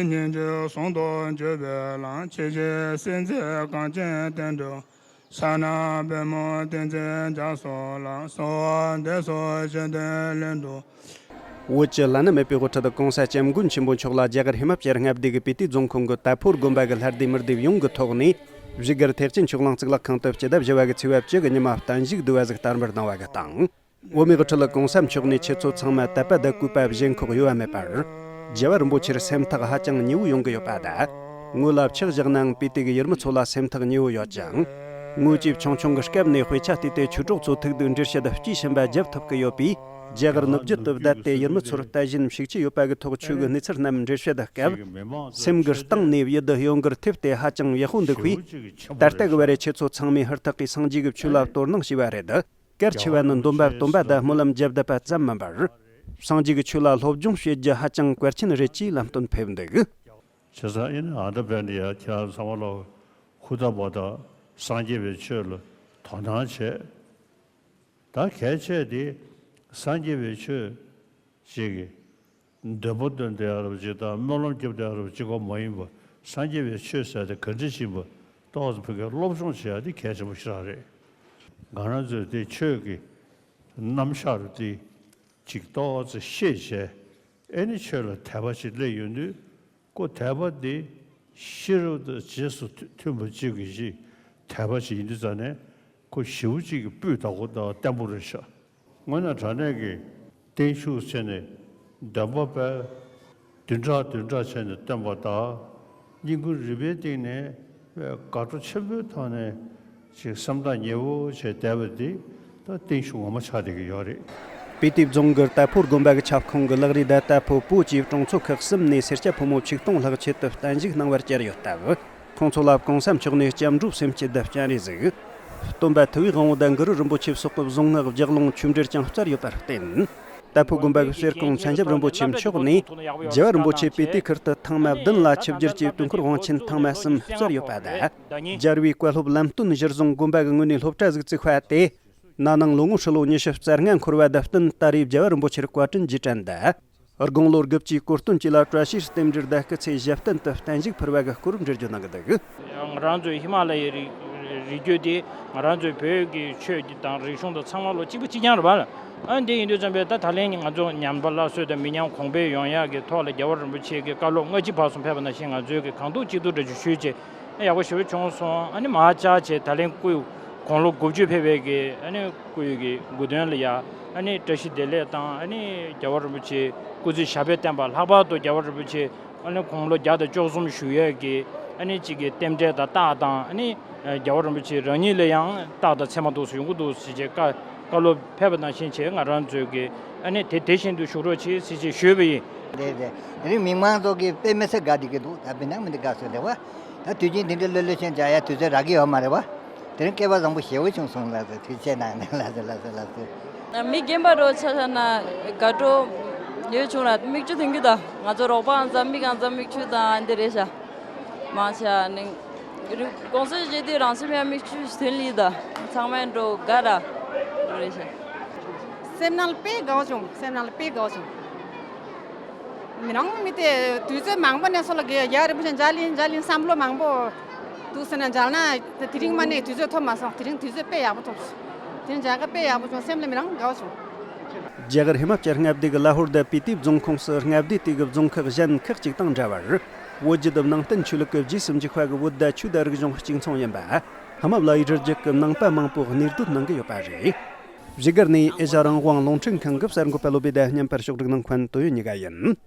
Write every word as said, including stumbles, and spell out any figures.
སྙན་བརྒྱུད་ཟུང་དུ་འཇུག་པའི་ལམ། ཆེ་ཆེ་སེམས་རྩེ་གངས་ཅན་བསྟན་འགྲོ། ཕྱག་ན་པདྨོ་བསྟན་འཛིན་རྒྱ་མཚོ་ལ། གསོལ་བ་འདེབས་སོ་སྤྱི་དོན་ལྷུན་གྲུབ། བོད་ཀྱི་བླ་ན་མེད་པའི་དབུ་ཁྲིད་གོང་ས་སྐྱབས་མགོན་ཆེན་པོ་མཆོག་ལ་རྒྱ་གར་ཧི་མ་ཅལ་མངའ་སྡེ་གི་སྤི་ཏི་རྫོང་ཁོངས་ཀྱི་ཏ་ཕོ་དགོན་པ་གི་ལྷ་སྡེ་མི་སྡེ་ཡོངས་ཀྱི་ཐོག་ནས་བཞུགས་སྒར་ཐེག་ཆེན་ཆོས་གླིང་གཙུག་ལག་ཁང་དུ་སྤྱི་ཟླ་བཞི་བ་གི་ཚེས་པ་བཅུ་གི་ཉི་མ་བརྟན་བཞུགས་བསྡུ་བ་ཟིག་བསྟར་འབུལ་གནང་བ་གི་སྟེང་། བོད་མིའི་དབུ་ཁྲིད་གོང་ས་མཆོག་ནས་ཁྱེད་ཚོ་ཚང་མ་དད་པ་དང་གུས་པ་བཞེས་འཁོགས་ཡོད་པ་མེད་པར། རྒྱལ་བ་རིན་པོ་ཆེར་སེམས་ཐག་ཧ་ཅང་ཉེ་བོ་ཡོང་གི་ཡོད་པ་དང་། ངོས་ལ་ཕྱག་བཞག་ནའང་སྤི་ཏི་གི་ཡུལ་མི་ཚོ་ལ་སེམས་ཐག་ཉེ་བོ་ཡོད་ཅིང་། ངོས་ཀྱིས་ཆུང་ཆུང་གི་སྐབས་ནས་དཔེ་ཆ་བལྟས་ཏེ་ཆོས་གྲོགས་ཚོ་ཐུག་དུས་འགྲེལ་བཤད་དཔྱིས་ཕྱིན་པ་བརྒྱབ་ཐུབ་ཀྱི་ཡོད་པས། རྒྱ་གར་ནུབ་རྒྱུད་དུ་བསྡད་དེ་ཡུལ་མི་ཚོར་ལྟ་བཞིན་ཞུགས་ཀྱི་ཡོད་པ་གི་ཐོག་ཆོས་གི་གནས་ཚུལ་རྣམས་འགྲེལ་བཤད་སྐབས། སེམས་ཀྱི་གཏིང་ནས་ཡིད་དུ་ཡོང་གིར་ཐེབས་ཏེ་ཧ་ཅང་ཡག་པོ་འདུག་པས། ད་ལྟ་གི་བར་རེ་ཁྱེད་ཚོ་ཚང་མས་ཧུར་ཐག་གིས་སངས་རྒྱས་ཀྱི་ཆོས་ལ་དོ་སྣང་བྱས་པ་རེད། གལ་ཆེ་བ་ནི་འདོན་པ་སྟོན་པ་དང་སྨོན་ལམ་རྒྱབ་བསྡད་པ་ཙམ་མིན་པར། སངས་རྒྱས་ཀྱི་ཆོས་ལ་སློབ་སྦྱོང་བྱེད་རྒྱུ་ཧ་ཅང་གལ་ཆེན་རེད་ཅེས་ལམ་སྟོན་ཕེབས་འདུག། བྱས་ཙང་ཨེ་ནི་ཨ་འདྲ་བས་ནི་ཡ་ཁྱེད་རང་ཚང་མ་ལ་ཧུར་ཐག་པ་དང་སངས་རྒྱས་པའི་ཆོས་ལ་དོ་སྣང་བྱས། ད་གལ་ཆེ་དེ་སངས་རྒྱས་པའི་ཆོས་ཅིག་གི་འདོན་པ་འདོན་བསྡད་ཡ་རབ་ཅིག་དང་སྨོན་ལམ་རྒྱབ་བསྡད་ཡ་རབ་ཅིག་གོ་མ་ཡིན་པ། སངས་རྒྱས་པའི་ཆོས་ཟེར་དེ་ག་འདྲ་ཞིག་ཡིན་པ་ཏོག་ཙམ་ཕ་གིར་སློབ་སྦྱོང་བྱེད་ཡ་དེ་གལ་ཆེན་པོ་ཞིག་རང་རེད། ང་རང་ཚོས་དེ་ཆོས་ཀྱི་རྣམ་གཞག་རུ་དེ་ཅིག་ཏོག་ཙམ་ཤེས་བྱས། ཨེ་ནི་ཆོས་ལ་དད་པ་ཞིག་སླེབས་ཡོང་དུས། ཁོ་དད་པ་འདི་ཤེས་རབ་དང་རྗེས་སུ་མཐུན་པ་གཅིག་གིས་ཤིག་དད་པ་ཞིག་ཡིན་དུས་ཙང་ནས་ཁོ་ཞེ་པོ་གཅིག་གི་སྤུས་དག་པོ་དང་བརྟན་པོ་རེད་ཤག། དངོས་གནས་དྲང་གནས་ཀྱི་བརྟན་བཞུགས་བྱས་ནས་འདོན་པ་པས་བདུན་ཕྲག་བདུན་ཕྲག་བྱས་ནས་བཏོན་པ་དང་། བསྙེན་བཀུར་རིམ་པའི་སྟེང་ནས་དགའ་སྤྲོ་ཆེན་པོའི་ཐོག་ནས་ཅིག་སེམས་ཐག་ཉེ་བོ་བྱས་བསྡད་པ་འདི་ད་བརྟན་བཞུགས་ངོ་མ་ཆགས་བསྡད་ཀྱི་ཡོད་རེད། སྤི་ཏི་རྫོང་གི་ཏ་ཕོ་དགོན་པ་གི་ཁྱབ་ཁོངས་ཀྱི་ལག་རིས་ཟླ་ལྟ་ཕོ་བོད་ཀྱི་གྲོང་ཚོ་ཁག་གསུམ་ནས་སེར་སྐྱ་ཕོ་མོ་ཆིག་སྟོང་ལྷག་ཆེད་དུ་བརྟན་བཞུགས་གནང་བར་བཅར་ཡོད་སྟབས། ཁོང་ཚོ་ལ་གོང་ས་མཆོག་ནས་སྐྱབས་འགྲོ་སེམས་བསྐྱེད་དང་སྤྱན་རས་གཟིགས། སྟོན་པ་ཐུབ་པའི་དབང་པོ་དང་གུ་རུ་རིན་པོ་ཆེ་སོགས་ཀྱི་གཟུངས་སྔགས་ལྗགས་ལུང་ཆོས་འབྲེལ་ཀྱང་སྩལ་ཡོད་པར་བརྟེན། ཏ་ཕོ་དགོན་པ་གི་གསེར་ཁོང་མཚན་ཞབས་རིན་པོ་ཆེ་མཆོག་ནས་རྒྱལ་བ་རིན་པོ་ཆེ་སྤི་ཏི་ཁུལ་དུ་ཐེངས་མ་བདུན་ལ་ཆིབས་བསྒྱུར་གྱིས་དུས་འཁོར་དབང་ཆེན་ཐེངས་མ་གསུམ་སྩལ་ཡོད་པ་དང་། རྒྱལ་བའི་བཀའ་སློབ་ལམ་སྟོན་གཞིར་བཟུང་དགོན་པ་གི་ངོས་ནས་སློབ་གྲྭ་ཟིག་བཙུགས་པ་སྟེ། ན་ནིང་ལོ་ངོ་ཧྲིལ་བོ་ཉི་ཤུ་རྩ་ལྔ་འཁོར་བ་དང་བསྟུན་ད་རེས་རྒྱལ་བ་རིན་པོ་ཆེར་བཀའ་དྲིན་རྗེས་དྲན་དང་། དགུང་ལོ་དགུ་བཅུའི་གོ་སྟོན་བཅས་ལ་བཀྲ་ཤིས་རྟེན་འབྲེལ་དང་སྐུ་ཚེ་ཞབས་བརྟན་དུ་བརྟན་བཞུགས་ཕུལ་བ་གི་སྐོར་འགྲེལ་བརྗོད་གནང་གི་འདུག། ང་རང་ཚོའི་ཧི་མ་ལ་ཡའི་རི་རི་རྒྱུད་དེ་ང་རང་ཚོའི་བོད་ཀྱི་ཆོས་དང་རིག་གཞུང་དང་ཚང་མ་ལོ་གཅིག་པ་གཅིག་རྐྱང་རེད་པ། ཨ་འདི་ཡིན་དུས་ཙམ་པས་ད་ད་ལན་ང་ཚོ་ཉམས་པ་སླར་གསོ་དང་མི་ཉམས་གོང་འཕེལ་ཡོང་ཡག་གི་ཐོག་ལ་རྒྱལ་བ་རིན་པོ་ཆེ་གི་བཀའ་སློབ་སྔ་ཕྱི་བར་གསུམ་ཕེབས་པ་ནང་བཞིན་ང་ཚོའི་གི་གང་ཐུབ་ཅི་ཐུབ་འགྲེལ་བརྗོད་ཞུས་བྱས། ཡག་པོ་ཞེ་པོ་བྱུང་སོང་། ཨ་ནི་མ་བཅར་བྱས་ད་ལན་སྐུ་དགུང་ལོ་དགུ་བཅུ་ཕེབས་པའི་གི་ཨ་ནི་སྐུ་ཡི་གི་དགུང་སྟོན་ལ་ཡ་ཨ་ནི་བཀྲ་ཤིས་བདེ་ལེགས་དང་། ཨ་ནི་རྒྱལ་བ་རིན་པོ་ཆེ་སྐུ་ཚེ་ཞབས་པད་བརྟན་པ། ལྷག་པར་དུ་རྒྱལ་བ་རིན་པོ་ཆེ་ཨ་ནི་དགུང་ལོ་བརྒྱ་དང་བཅུ་གསུམ་བཞུགས་ཡས་ཀྱི་ཨ་ནི་གཅིག་གི་རྟེན་འབྲེལ་དང་རྟགས་དང་། ཨ་ནི་རྒྱལ་བ་རིན་པོ་ཆེ་རང་ཉིད་ལ་ཡང་རྟགས་དང་མཚན་མ་འདུག་སེ་ཡོང་གི་འདུག་ཟེར་བྱས་བཀའ་བཀའ་སློབ་ཕེབས་པ་ནང་བཞིན་བྱས་ང་རང་ཚོས་ཀྱི་ཨ་ནི་དེ་དེ་བཞིན་དུ་བཞུགས་རོགས་བྱེད་ཟེར་བྱས་ཞུས་པ་ཡིན། རེད་རེད། དེ་རིང་མི་མང་ཚོ་གིས་དཔེ་མི་སྲིད་དགའ་བསྡད་ཀྱི་འདུག། ད་དཔེར་ན་མི་འདི་དགའ་བསུ་ལེ་བ། ད་དུས་ཆེན་དེ་འདྲའི་ལྷོད་ལྷོད་ཤིག་མཇལ་ཡ་དུས་ཚོད་རག་གི་ཡོད་མ་རེད་བ། དེ་རིང་སྐལ་བ་བཟང་པོ་ཞེ་པོ་བྱུང་སོང་། ལགས་སོ། དུས་ཆེན་གནང་ནས། ལགས་སོ་ལགས་སོ་ལགས་སོ། མི་རྒན་པ་རོ་ཆ་བཞག་ན་དགའ་སྤྲོ་ཡོད་བྱུང་ར། མིག་ཆུ་ཐོན་གྱི་ད། ང་ཚོ་རོགས་པ་ཨང་ཚ་མིག་ཨང་ཚ་མིག་ཆུ་དང་ཨ་འདི་རེད་ཤག། མང་ཆེ་ནི་གོང་ས་རྗེ་དེ་རང་སེམས་ཡ་མིག་ཆུ་ཐོན་ལི་ད། ཚང་མ་འགྲོ་དགའ་ར་རེད་ཤག། སེམས་ནང་དཔེ་དགའ་བོ་བྱུང་། སེམས་ནང་ལ་དཔེ་དགའ་བོ་བྱུང་། མི་རང་མི་དེ་དུས་ཚོད་མང་པོ་ནས་སོ་ལ་གི་ཡ་རིན་པོ་ཆེ་མཇལ་ཡིན་མཇལ་ཡིན་བསམ་བློ་མང་པོ་འདུག་ཟེར་ན་མཇལ་ན་དེ་རིང་མ་ནས་དུས་ཚོད་ཐོབ་མ་སོང་། དེ་རིང་དུས་ཚོད་དཔེ་ཡག་པོ་ཐོབ་སོང་། དེ་རིང་མཇལ་ཁ་དཔེ་ཡག་པོ་བྱུང་། སེམས་ལ་མི་རང་དགའ་བོ་བྱུང་། རྒྱ་གར་ཧི་མ་ཅལ་མངའ་སྡེ་གི་ལ་ཧོར་དང་སྤི་ཏི་རྫོང་ཁོངས་སུ་མངའ་སྡེ་དེ་གི་རྫོང་ཁག་གཞན་ཁག་ཅིག་དང་འདྲ་བར། བོད་བརྒྱུད་ནང་བསྟན་ཆོས་ལུགས་ཀྱི་རྗེས་སུ་འཇུག་པ་གི་བོད་ཟླ་ཆོས་དང་རིག་གཞུང་གཅིག་མཚུངས་ཡིན་པ། ཧི་མ་ལ་ཡའི་རི་རྒྱུད་ཀྱི་ནང་པ་མང་པོས་གནས་སྡོད་གནང་གི་ཡོད་པ་རེད། བཞུགས་སྒར་ནས་ཨེ་ཤ་རང་དབང་རླུང་འཕྲིན་ཁང་གི་གསར་འགོད་པ་བློ་བྷེ་དང་མཉམ་པར་ཕྱོགས་སྒྲིག་གནང་མཁན་དོན་ཡོད་གཉིས་ཀ་ཡིན།